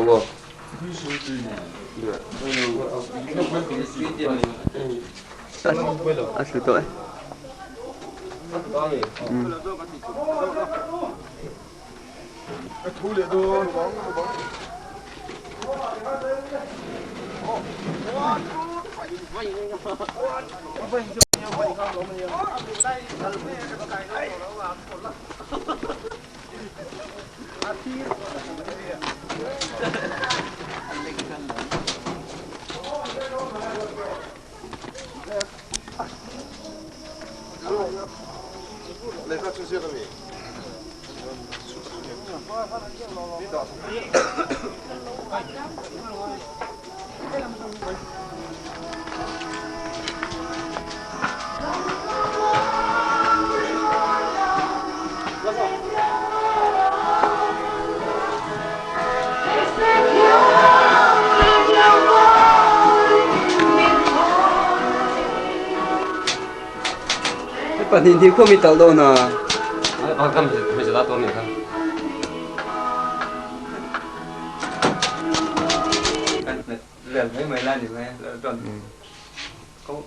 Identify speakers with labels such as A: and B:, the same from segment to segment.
A: ro.
B: A thlu tawh e. Pahnih hnih khuami tal dawn a. Vel mai mai la ni mai chuan ko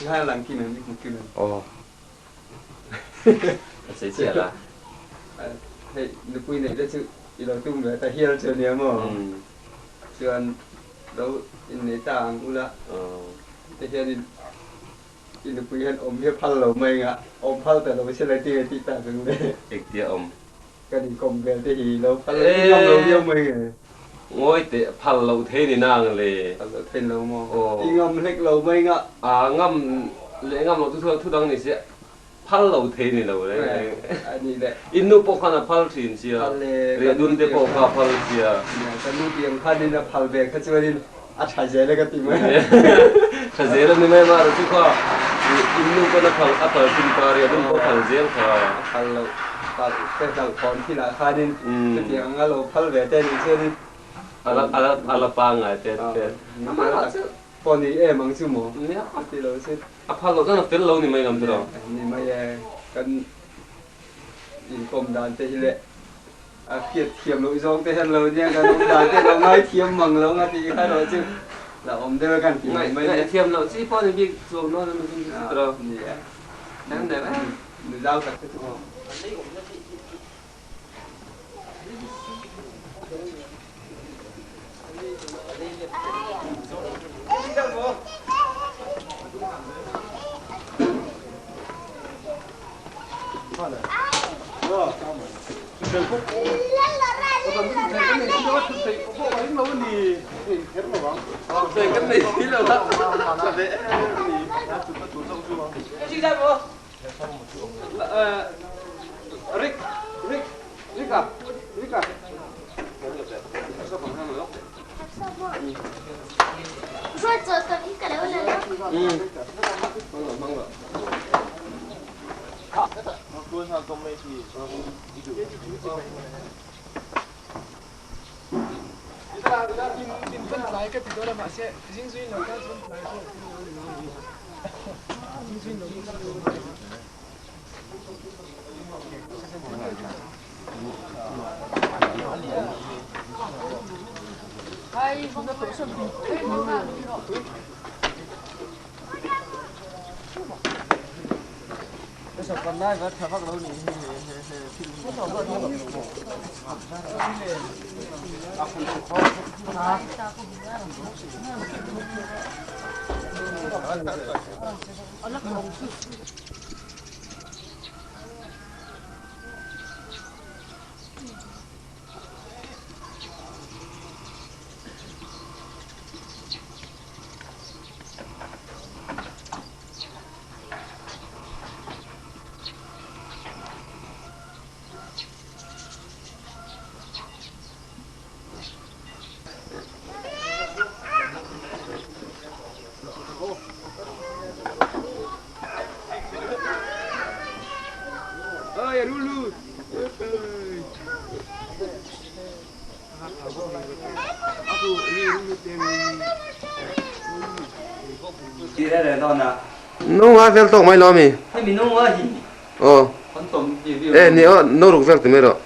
B: hai lang kim em hmu kim em.
A: Aw. A sei chiah la.
B: Hei nupui neih te chu i lo tum ve ta hial chu ania maw? Chuan lo innei ta ang ula te hianin i nupui hian awm hi a phal lo mai anga awm phal ta lo se la ti nge tih tak ang le.
A: Engtia awm?
B: Kan inkawm vel te hi lo phal lo i ngam lo viau mai nge.
A: Ngawi teh phal loh thei ni nang le.
B: Phal loh thei lo maw? I ngam hlek lo mai nga.
A: A ngam leh ngam loh chu thu dang ni sia phal lo thei ni lo le.
B: A ni le.
A: In nu pawh khan a phal thin sia.
B: Phal le.
A: Reh dun te pawh kha a phal sia.
B: Nia ka nu tiang khanin a phal ve kha chuanin a tha zel e ka ti mai.
A: Tha zel a ni mai mah rawh chu kha in nu pawn a phal a phal thin pa reh dun pawh a phal zel kha.
B: A phal loh phal te hlauh thawn thil ah khanin chutiang anga lo phal ve te nih chuanin
A: a la a la a la pangngai te te.
B: Pawh ni em ang chu maw? A ti lo si.
A: A phal loh chuan a fel lo ni mai ngam chu lo.
B: Ni mai e, kan inkawm dan te hi leh a hriat thiam loh zawng te hian lo nia kan awm dan te lo ngai thiam mang lo nga tih kha erawh chu la awm deuh e kan ti mai mai.
A: Ngaih thiam loh chi pawh ni bik chuang dawn a ni chu chu lo.
B: Ni e.
A: Eng deuh e.
B: Nu zau tak te chu. Rick, Rick, Ricka, Ricka.
A: No nga vel tawk mai lo ami? Aw. E ni aw no ruk vel ti mai rawh.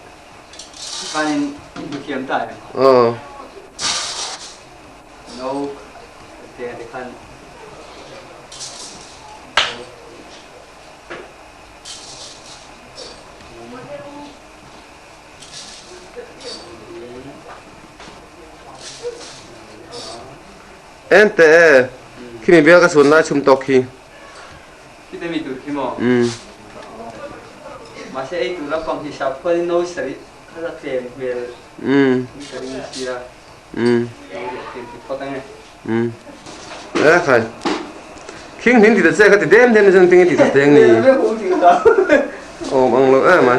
A: Aw.
B: No te te khan.
A: En teh e, khimi bial ka chhun lai chhum tawk khi.
B: Khite mi tur khi maw? Mahse ei tur lampang hi sap khuanin no sarih kha la tlem hmel in ka ring sia. No leh tlem ti phawt ange.
A: E khai. Khing hnin ti ta che kha ti dem dem ni chuan tinge ti ta teng ni. Awm ang lo em ai.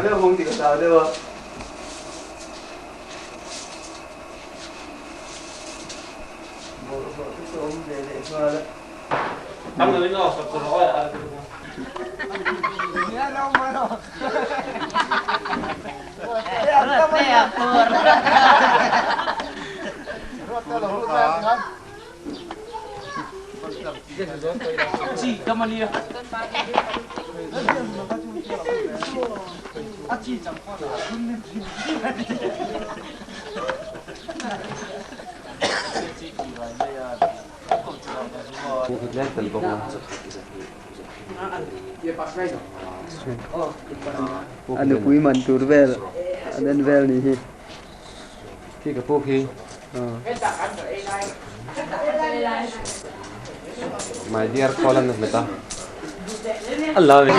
B: A nupui man tur vel an en vel ni hi.
A: Khi ka puk hi. My dear call an hmet a. Allah min.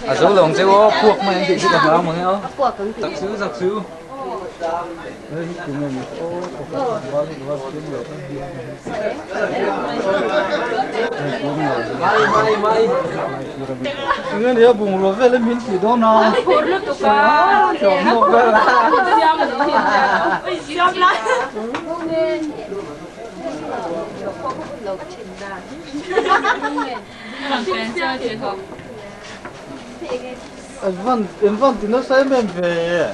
C: À số lòng sẽ có cuộc mà anh chị sẽ gặp mà nghe không? Giặc xíu giặc xíu. Mai mai. Nghe thì bùng lúa về lên miếng chỉ đó nào. Van thì nó sẽ mềm về.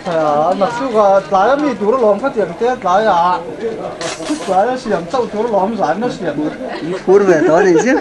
C: À, mặc dù là lại mi đủ lỏng phát triển thế lại à, lại xiêm châu đủ lỏng lại nó xiêm.
B: Phun về đó thì chứ.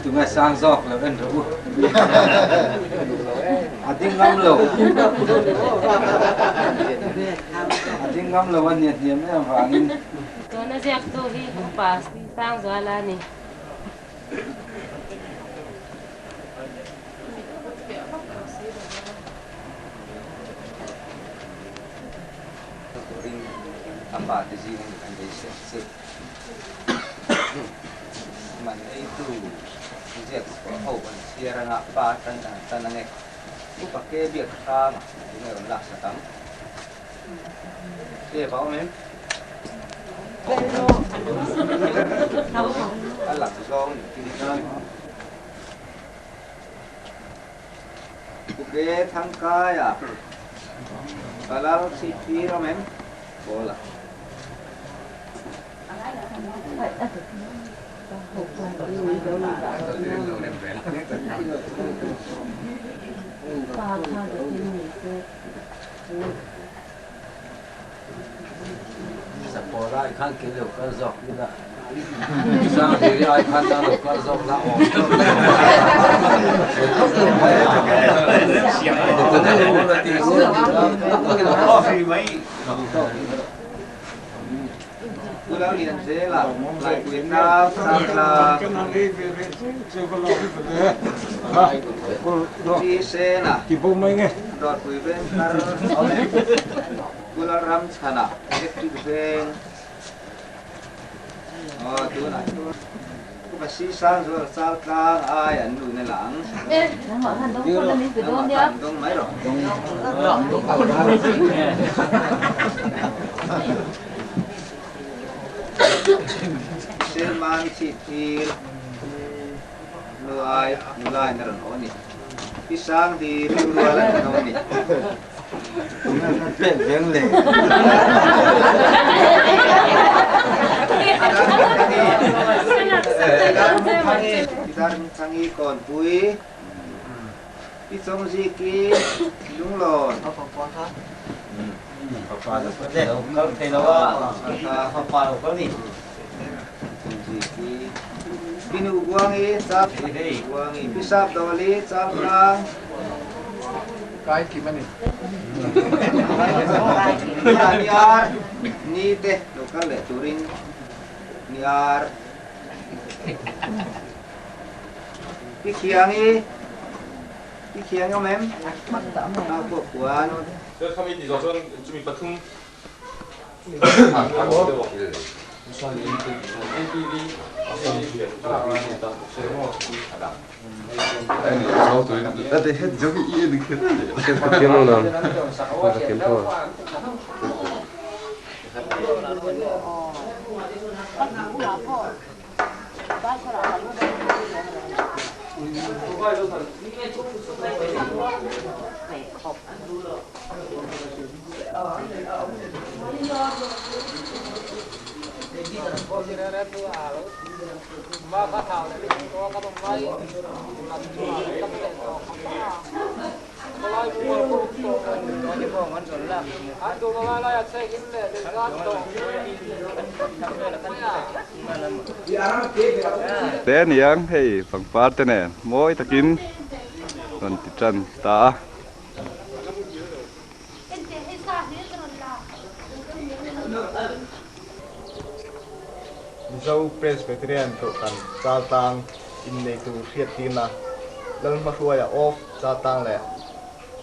B: Tunge sang zawk lo en rawh u. A ding ngam lo. A ding ngam lo a nia hniam em vangin.
D: Tuna ziaktu hi Upa Sangzuala a ni.
B: Turin a fate zing an beisei che. Man eitu ziak chhuah ho an chhiar anga pa tan an tan ange. Upa ke biak hranga tunge rawn lak sak ang. Ke va awm em? A lang zawng ni tin chuan. Uke Thangkaia Palal chhiptir awm em? Paula.
A: Sapawra ai khan kei lo kal zawk ila Sanghiri ai khan nang lo kal zawk la awm
B: Te aniang hei pangpar te nen mawi takin rawn ti tan ta a.
C: Mizo Presbyterian Kohhran Chaltlang inneitu hriattirna Lalhmahruaia of Chaltlang leh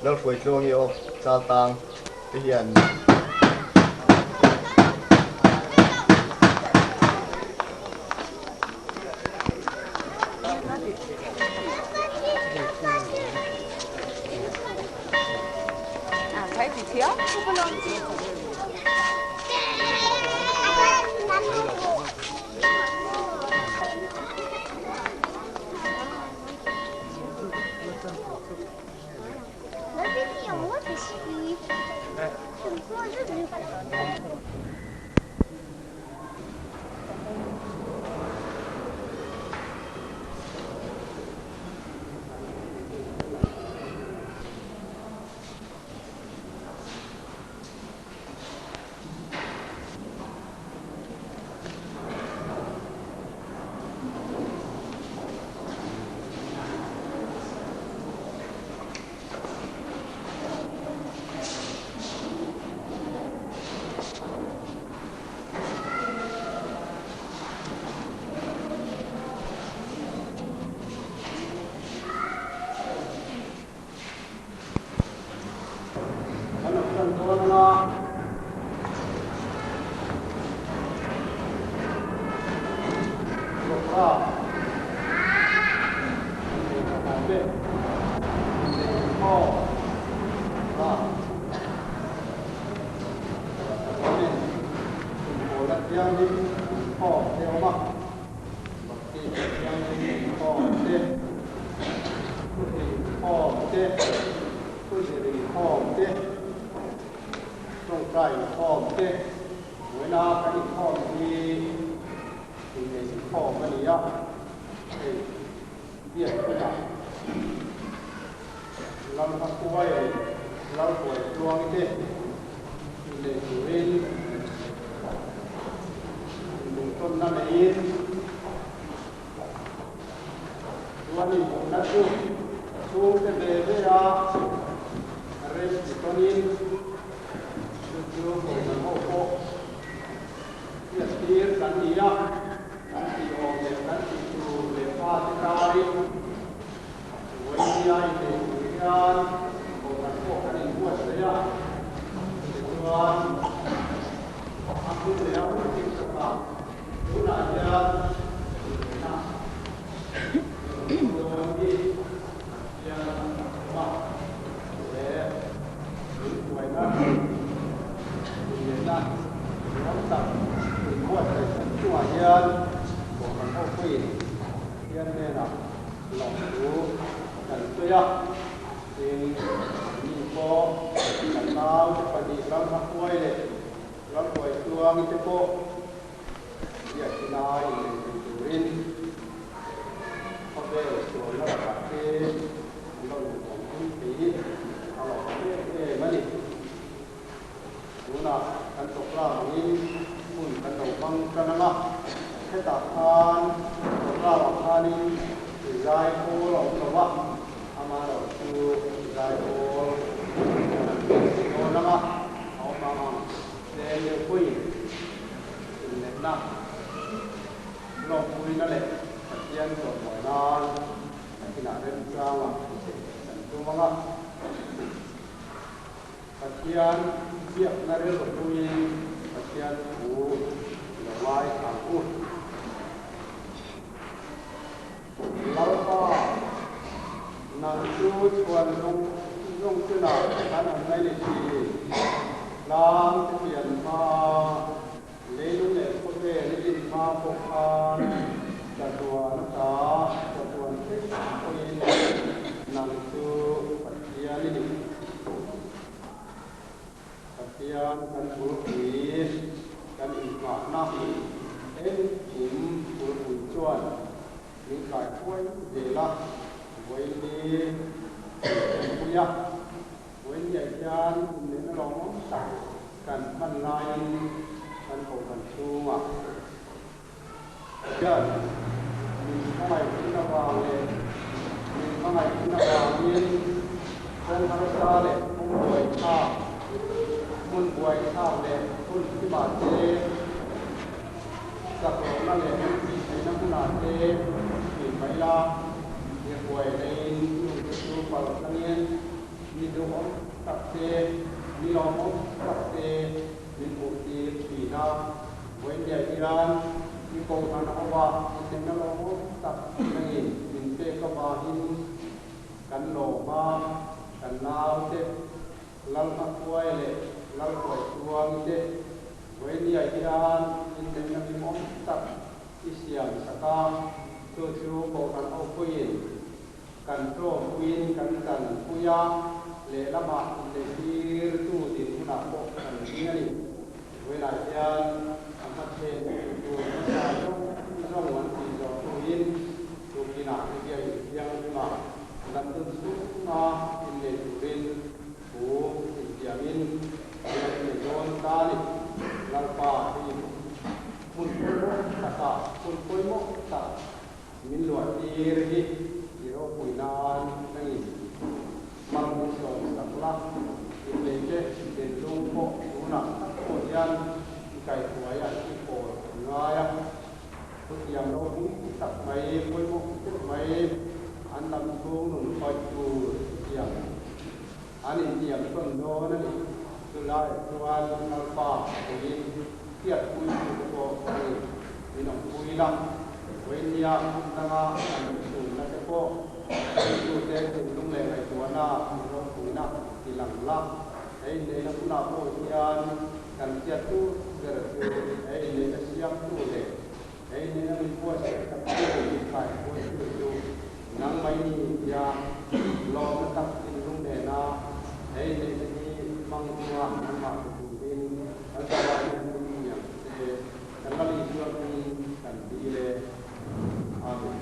C: Lalhruaitluangi of Chaltlang te hian Kan lo tan dawn anga. Rawhra innei tha te, innei inkhawm ra chuanin inpawlna thianghlim inkhawm te a awm a, Baptisma thianghlim inkhawm te, thuhli inkhawm te, thuzir inkhawm te, tawngtai inkhawm te, vawiina kan inkhawm hi innei inkhawm a ni a, hei biak hunah Lalhmakuai leh Lalhuaitluangi te innei turin inlungtawnna neiin Chuan inhmuhna chu chhungte ve ve a rem ti tawnin chu chu kohhran ho pawh hriattir kan ni a, kan tih awm leh kan tih tur leh fate karin vawinia inneih tur hian kohhran pawh kan inbuatsaih a, tichuan a hmun leh a hun dik takah Tunah hian inneihna dawn hi Pathian a awm a, leh lungkuaina inneihna nuam tak inbuatsaih kan chungah hian Kohhran ho pawhin Pathian hnenah lawmthu kan sawi a, tin anni pawh kan naute pahnih Lalhmahuai leh Lalhuaitluangi te pawh Biakina innei thei turin khawvel sualna lakah te an rawn inawmpui thei hi a lawm em em a ni. Tunah kan program angin hun kan lo hmang tan ang a, hetah khan program ah khanin zai pawl a awm lo va, amaherawhchu zai pawl kan hmang thei dawn ang a, a awm ang ang tlem deuh pawhin. Inneihna, lawmpuina leh Pathian chawimawi nan a inah remchanga kan tum ang a. Pathian biakna rilru puiin Pathian thu lo ngaithla ang u. Lalpa, nang chu chhuan zawng zawng chunah kan awm mai ni thin. Tlang te pian hma leilung leh khawvel i din hma pawh khan chatuan ata chatuan thleng pawhin nang chu Pathian i ni. Pathian kan bulpui kan inngahna engkim bulpui chuan min kaihruai zel a, vawiinni min thlenpui a. Vawiinniah hian inneihna lawmawm tak kan hman laiin kan kohhran chhungah hian min hmangaihna vang leh min hmangaihna vangin kawng harsa leh kawng buaithlak, hmun buaithlak leh hmun thimah te, chaklohna leh tihtheihna hmunah te thin mai la, mi huai leiin chungte chu pal tlangin mi duhawm tak te, mi lawmawm tak te min hmuhtir thin a. Vawiinniah hian i kohhran ho a inneihna lawmawm tak nangin min pek avangin kan lawm a, kan naute Lalhmakuai leh Lalhuaitluangi te vawiinniah hian inneihna hlimawm tak i siam sak a, chu chu kohhran ho puiin kan tlawmpuiin kan tanpui a, lehlamah inneihtirtu dinhmunah pawh kan ding a ni. Vawiinah hian a hmathlen tur hmasa zawng zawng an tih zawh hnuin tukinah India inthianghlimah lamdun chhunga innei turin thu intiamin an lo innei dawn ta a ni. Lalpa hi hmun pawimawh takah hmun pawimawh tak min luahtir hi i ropui nan nangin Mal min sawm sak la, inneite thinlung pawh tunah tak pawh hian i kaihruai a, i pawl kan ngai a. Chutiang ropui tak mai, pawimawh deuh mai, an lam chhung nun khawih tur chutiang an intiam tawn dawn a ni. Chulaiah chuan Lalpa puiin hriatpui tute pawh a ni, min awmpui la. Vawinia hmun danga kan chhunna te pawh Ringtute thinlung leh ngaihtuahna an ropuina ti lang la. He inneihna hunah pawh hian kan hriat tur ber chu he inneihna siamtu leh he inneihna min buatsaih taktu min kaihruaitu chu nang mai ni tia lawmna tak thinlung nena he inneihna hi hmang chunga nangmah pe turin kan zavai hian min tiang che. Kan la Isua hmingin kan dil e. Amen.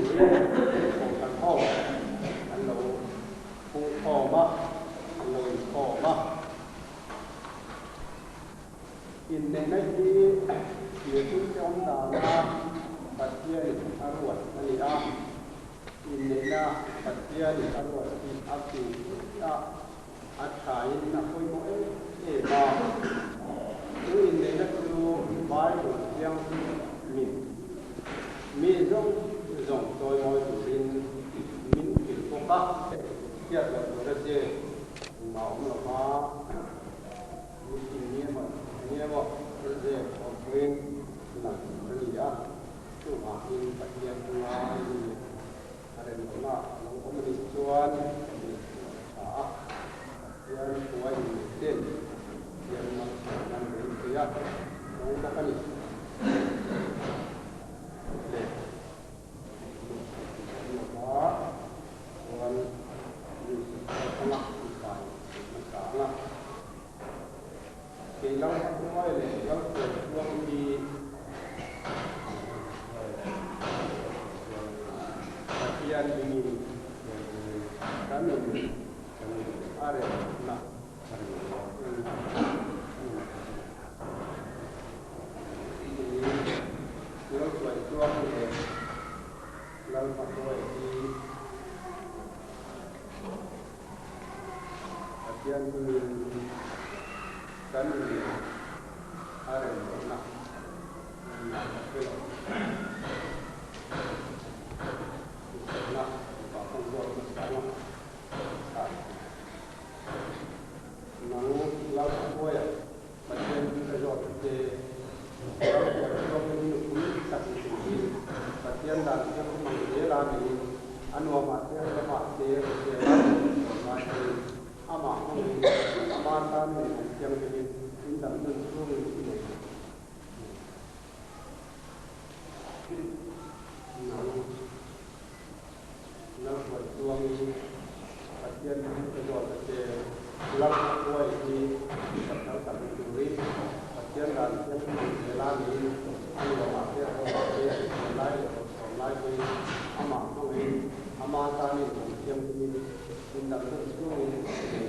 C: Kohhran ho an lo pungkhawm a, an lo inkhawm a. Inneihna hi thirtute awm dana Pathianin a ruat a ni a, inneihna Pathianin a ruat hi a fing a, a thain a pawimawh em em a. Chu inneihna chu Bible thianghlimin mi zawng zawng chawimawi turin min hrilh bawk a. Hriat loh tur a che engmah awm lo va, mi emaw eng emaw zep awm pawhin lang tur a ni a, chuvangin Pathian chunga mi a rem lohna a lo awm a nih chuan mi chu a tha a, Pathian hruai in ten Pathian malsawmna an beisei a, dawng bawk a ni. Le. Chuan Kei Lalhmahnuai leh Lalhruaitluang hi Pathian hmingin kan in a remna Lalhruaitluang leh Lalhmahnuai hi Pathian hmingin kan in a rem lohna engmah ka hre lo. Hriselna mipa hmang zawk hmasa anga chhan nang Lalhmahnuaia Pathian hi ka zawt a che. Ram huai chuang in nupui sak ni turin Pathian dan thiang hi mang zel a niin a nuamah te ramah te hrisel a sawm lai pawhin amah hmangin ama tan in awm thianghlimin in dam nun chhungin i nei ang. Nang Lalhruai chuangin Pathian hi ka zawt a che. Lalhruai hi pasal tak ni turin Pathian dan thiam hmang zel a niin a nuamah te a hawmah te a hrisel lai leh bawrhsawm lai pawhin amah hmangin ama tanin awm thianghlimin indang deuh chungin a nei.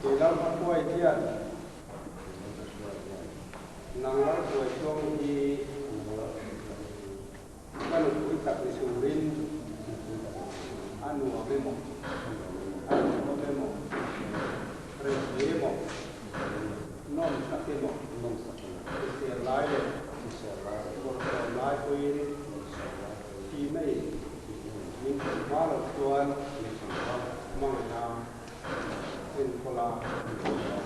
C: Kei Lalhmakuai hian nang Lalhruai chuang hi ka nupui tak ni turin a nuam emaw, a nuam emaw, rethei emaw, Nawmsak emaw, hrisel lai leh bawrhsawm lai pawhin thihna in min thlen hma loh chuan hmangaihna enkawl a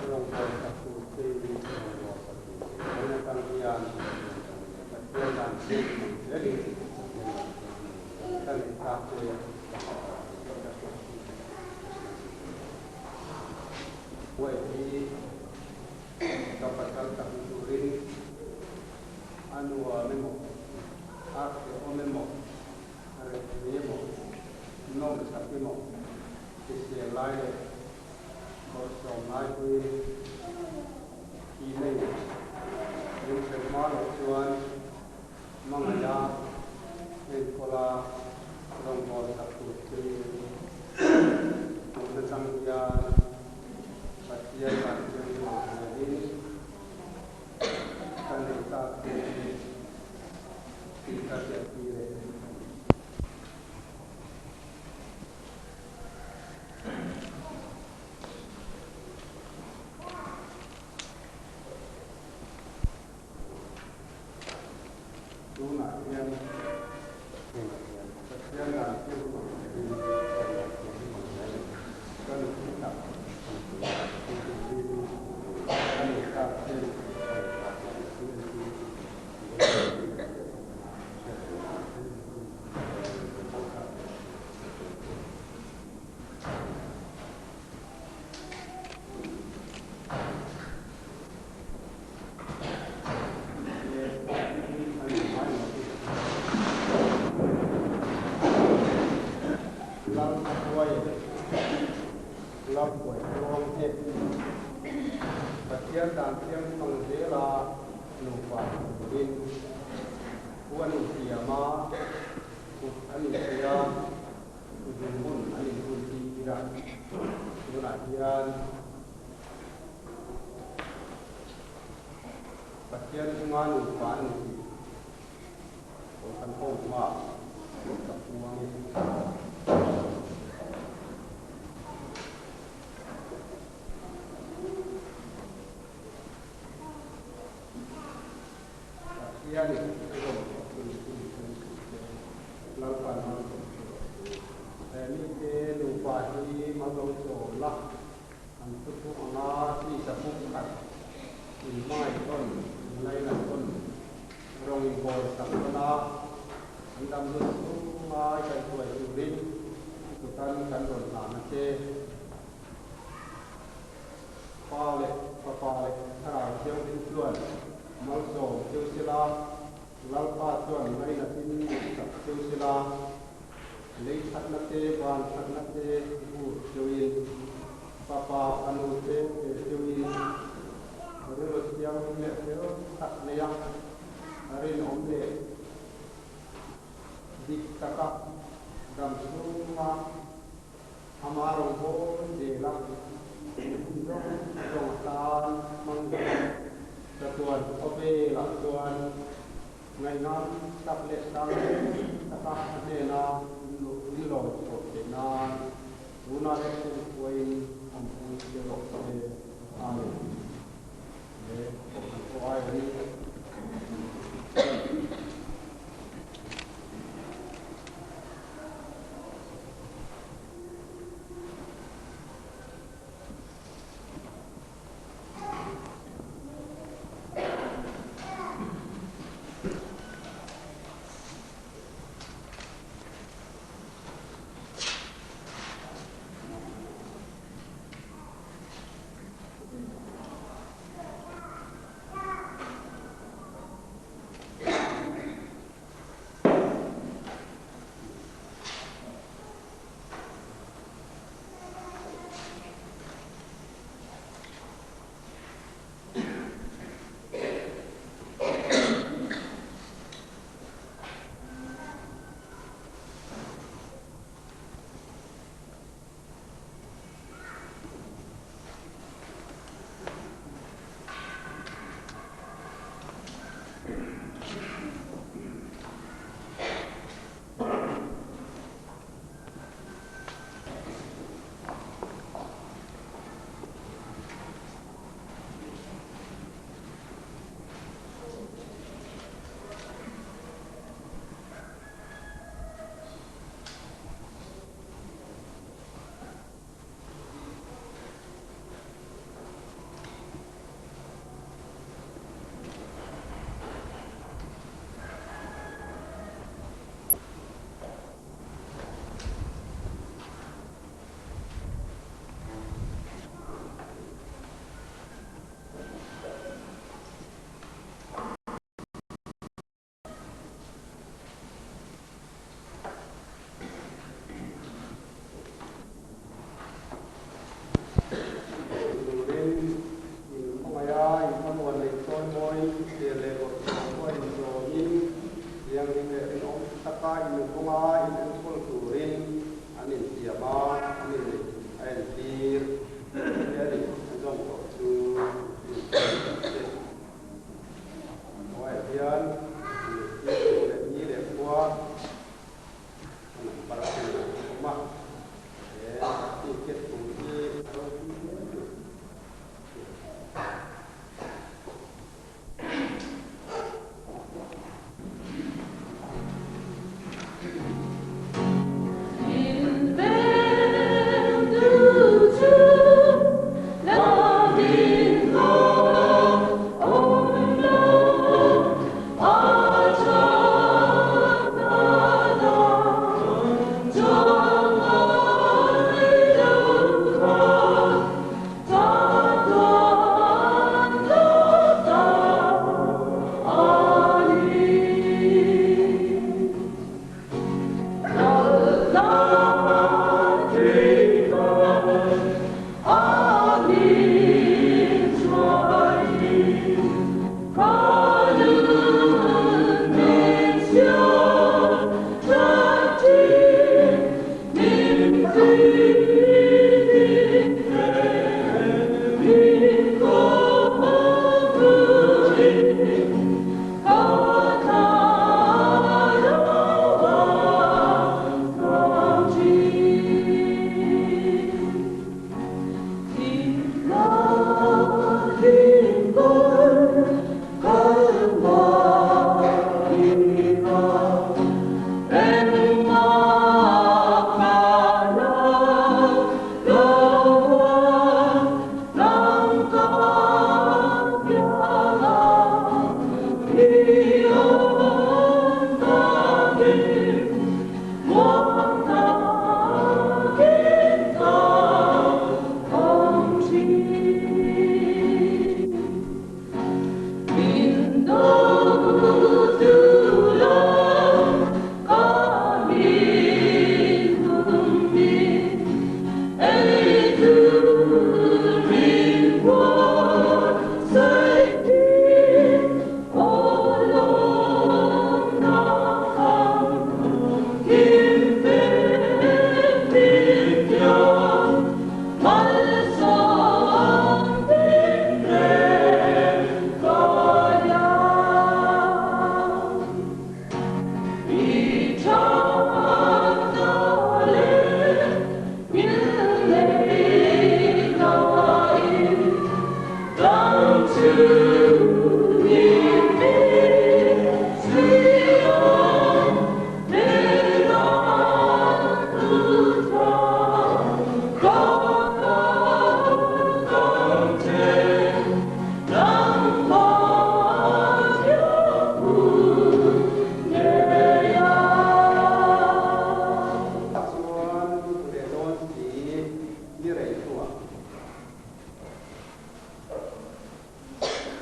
C: rawngbawlsak tur chein kan atang hian Pathian dan thiam hmang zelin ka neih tak che ka hriat thin. Huai hi ka pasal tak ni turin a nuam emaw, a hrehawm emaw, a rethei emaw, nawmsak emaw, hrisel lai leh bawrhsawm lai pawhin thihna in min hrem hma loh chuan hmangaih a enkawl a rawngbawlsak tur chein tun atang hian Pathian dan thianghlim ang zelin ka nei ta che tih ka hriattir e. Tunah hian Pathian dan thil hmang hi ka nupui tak ni turin ka nei tak che. Pathian dan thianghlim ang zela. Nupa turin thu an insiam a, kut an insuih a, zungbun an inhuntir a. Tunah hian Pathian chunga nupa an ni tih Kohhran ho hmaah ka puang e. Pathianin a zawm tawh chu ni chu mihring tih te Lalpan malsawm chu rawh se. He mite nupa hi mal lo chawl a, an thu thu anga tisa pum khat inhmangaih tawn, inlainat tawn, rawng inbawl sak tawn a, an dam lut chhunga i kaihhruai turin i kutan kan rawn hlan a che. Pa leh Fapa leh Thlarau Thianghlim chuan malsawm cheu sela, Lalpa chuan ngainatin duhsak cheu sela, lei thatna te van thatna te vur cheuin, Fapa Fanu te pe cheuin, rilru thianghlim leh fel tak neia rinawm leh dik taka dam chhunga Ama rawngbâwl zêla hun zawng zawng atan hmang zawng chatuan khawvêlah chuan ngaihnam tak leh tang taka a hnêna in lawm chhuah theih nân tûna leh kumkhuain awmpui che rawh se. Amen. Le Kohhran pawh aiawhin. Chuan i hmu leh dawn si ni rei hnuah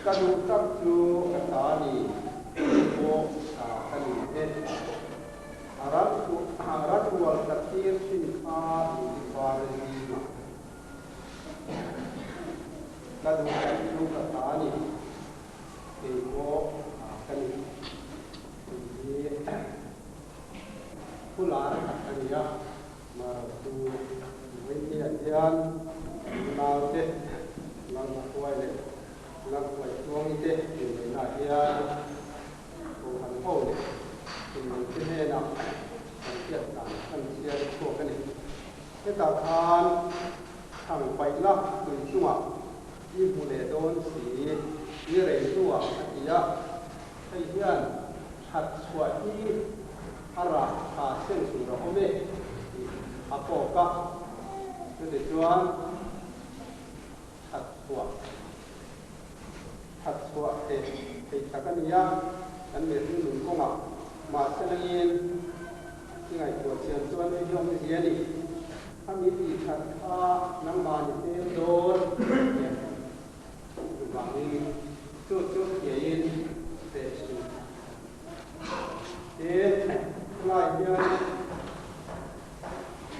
C: ka duh tak chu ka ta ni pawh ta ka ni e. A ran rual ka thlir thin kha luli var zingah ka duh tak chu ka ta ni kei pawh ta ka ni tih hi Thu lar tak a ni a, marawhtu Vawinia hian naute Lalhmahuai leh Lalhuaitluangi te inneihnaah hian Kohhran ho leh inneihte hnenah kan hriat dan kan chhiar chhuak a ni. Hetah khan thang paih la tui chungah i hmu leh dawn si ni rei hnuah a ti a, hei hian That chhuah hi a rah tha seng tur a awm e tih a kawk a, chutichuan that chhuah that chhuah thei thei tak a ni a, kan mihring nun kawngah mahse langin i ngaihtuah chian chuan hei hi awmzia a ni. Khami tih that kha nangmah ni hmel dawn em? Chuvangin chu chu hriain teh thin. Tin, helai hian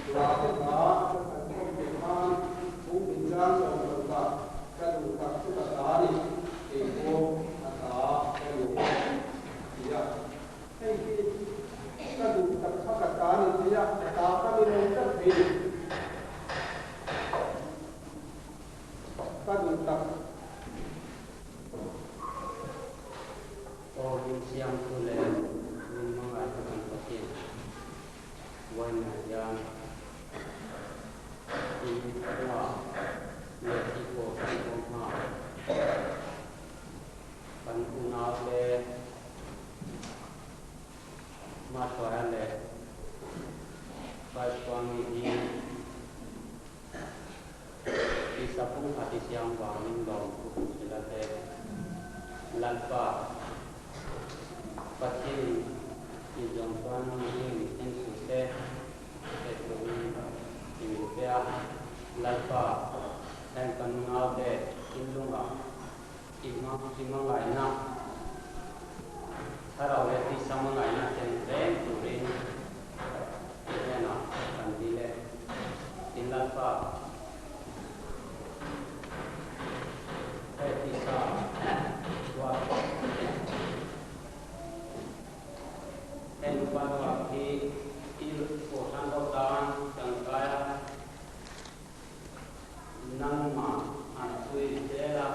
C: hla te hla kan han khawm theih khan Phungpui chang sawm parukah ka duh tak chu ka ta ni, kei pawh a ta ka ni a ti a. Hei hi ka duh tak kha ka ta ni thei a, ka ta ka ni lo tlat thei ni. Ka duh tak.
E: Aw min siamtu leh min hmangaihtu kan Pathian Vawiinah hian i khua leh i kohhran awm hma kan unaute hmahruaia leh Paisuangi hi Tisa pumkhat i siam vangin lawmthu kan hrilh a che. Lalpa, Pathianin i zawng chuan mihring min then suh se, he turin i min pe a. Lalpa, heng kan naute thinlungah i hmangaihna, thlarau leh tisa hmangaihna chen reng turin i hnenah kan dil e. Tin Lalpa, he tisa chuan he nupa ruak hi i kohhran ho tan tangkai a, Nangmah an pui zel a,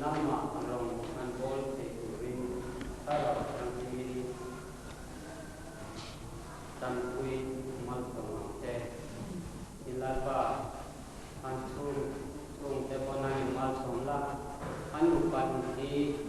E: nangmah rawng an bawl thei turin Thlarau Thianghlimin tanpui malsawm ang che. I Lalpa, an chhung chhungte pawn an inmalsawm la, an upat hi.